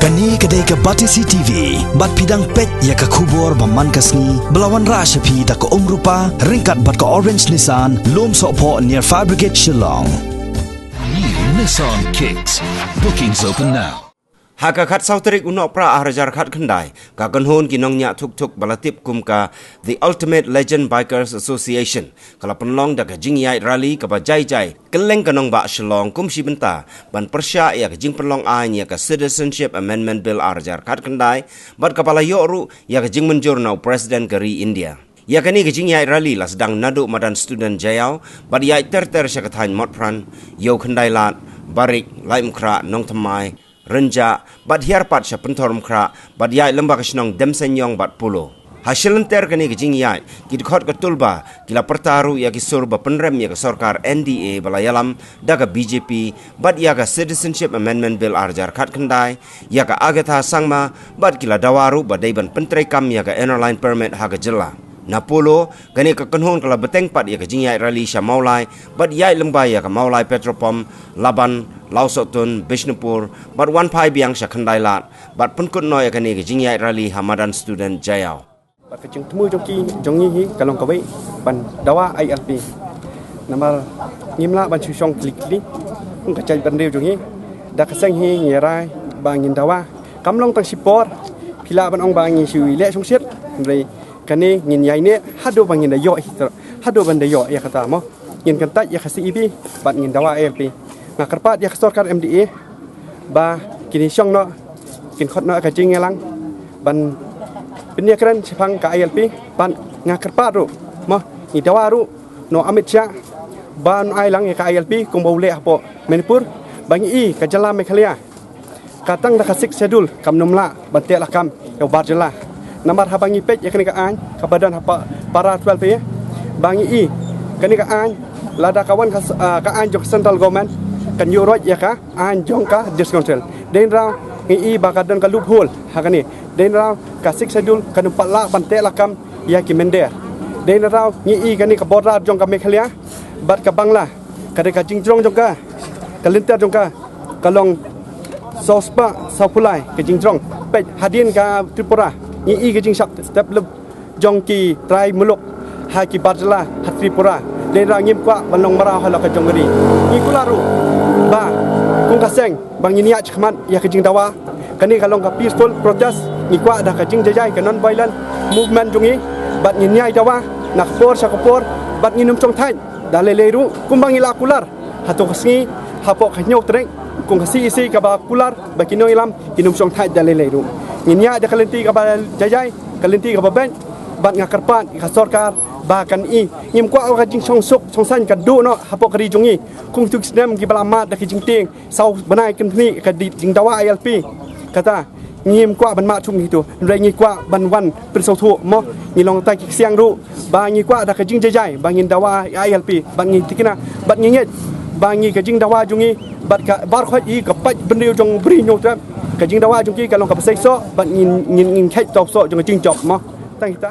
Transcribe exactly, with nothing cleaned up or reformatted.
Kane ka dei ka Batesi T V, bad phi dang peit ïa ka khubor ba man ka sngi, ba la wanrah sha phi da ka Umrupa, ryngkat bad ka Orange Nissan, Lumsohphoh near Fire Brigade Shillong. New Nissan Kicks. Bookings open now. Ha ka khatsaw tarik u Nohprah arhajar khatkhyndai, ka kynhun ki nongñiah thukthuk ba la tip kum ka The Ultimate Legend Bikers Association, ka la pynlong da ka jingïaid rally kaba jai jai kylleng ka nongbah Shillong kum shi bynta ban pyrshah ïa ka jingpynlong aiñ ïa ka Citizenship Amendment Bill arhajar khatkhyndai, bad kaba la ïoh ruh ïa ka jingmynjur na u President ka ri India. Ïa kane ka jingïaid rally la sdang naduh madan Student Jaiaw, bad ïaid ter ter sha ka thaiñ Motphran, Ïewkhyndailad, Barik, Laitumkhrah, Nongthymmai, Rynjah, bad hiar pat sha Pynthorumkhrah, bad ïaid lyngba ka shnong Demseiñiong bad Polo. Ha shilynter kane ka jingïaid, ki dkhot ka Tulba ki la pyrta ruh ïa ki sur ba pynrem ïa ka sorkar N D A ba la ïalam da ka B J P, bad ïa ka Citizenship Amendment Bill arhajar khatkhyndai, ïa ka Agatha Sangma, bad ki la dawa ruh ba dei ban pyntreikam ïa ka Inner Line Permit ha ka jylla. Na Polo, kane ka kynhun ka la bteng pat ïa ka jingïaid rally sha Mawlai, bad ïaid lyngba ïa ka Mawlai Petrol Pump, Laban, Lawsohtun, Bishnupur, bad wan phai biang sha Khyndailad, bad pynkut noh ïa kane ka jingïaid rally ha madan Student Jaiaw. Bad ka jingthmu jong ki, jong ngi hi ka long kawei, ban dawa I L P. Namar ngim lah ban shu shong kli kli, kum ka jaitbynriew jong ngi. Da ka seng hi ngi rai ba ngin dawa. Kam long tang shipor, phi lah ban ong ba ngi shu leh shongshit, hynrei kane ngin ïaineh haduh ba ngin da ïoh hi, haduh ban da ïoh ïa kata mo. Ngin kyntait ïa ka C E B, bad ngin dawa I L P. Nga kyrpad ïa ka sorkar M D A ba kin ïashong noh, kin khot noh ka jingïalang ban pynïakren shaphang ka I L P, bad nga kyrpad ruh mo, ngi dawa ruh na u Amit Shah ba un ai lang ïa ka I L P kumba u leh hapoh Manipur, ba ngi i ka jylla Meghalaya ka tang da ka Sixth Schedule kam nym lah ban teh lakam ïa u bar jylla. Namar haba ngi peit ïa kane ka aiñ kaba don ha pa-, para twelve A, ba ngi i kane ka aiñ, lada ka wan ka s-, ah, ka aiñ jong ka central government, kan ïuh roit ïa ka aiñ jong ka District Council. Dei na daw ngi i ba ka don ka loophole ha kane. Dei na daw ka Sixth Schedule kan nym pat lah ban teh lakam ïa ki mynder. Dei na daw ngi i kane ka border jong ka Meghalaya bad ka Bangla, ka dei ka jingjrong jong ka, ka lynter jong ka ka long saw spah saw phew lai ka jingjrong. Peit hadien ka Tripura, ngi i ka jingshah step lep jong ki trai muluk ha ki bar jylla ha Tripura. Dei na daw ngim kwah ban long mraw halor ka jong ka ri. Ngi kular ruh ba kum ka seng ba ngin ïaid shakhmat ïa ka jingdawa. Kane ka long ka peaceful protest, ngi kwah da ka jingjajai, ka non-violent movement jong ngi, bad ngin ïai dawa na ka por sha ka por, bad ngin ym shong thait da lei lei ruh kumba ngi la kular hato ka sngi hapoh ka hynñiew tarik, kum ka C E C kaba kular ba ki nongïalam kin ym shong thait da lei lei ruh. Ngin ïaid da ka lynti kaba jajai, ka lynti kaba beit, bad nga kyrpad ïa ka sorkar ba kan i, ngim kwah ba ka jingshong suk shong saiñ ka duh noh hapoh ka ri jong ngi. Kum tu ki snem kiba la mad da ka jingtieng saw bnai kynthni ka dei jingdawa I L P. Kata ngim kwah ban mad shuh ngi tu, hynrei ngi kwah ban wan pynsngewthuh mo. Ngi long tai ki ksiang ruh ba ngi kwah da ka jingjajai ba ngin dawa I L P, bad ngi thikna, bad ngi ngeit ba ngi ka jingdawa jong ngi bad ka bar khoit i ka paidbynriew jong Bri Hynñiewtrep, ka jingdawa jong ki ka long kaba seisoh, bad ngin, ngin, ngin kheit tau soh jong ka jingjop mo. Tang kita.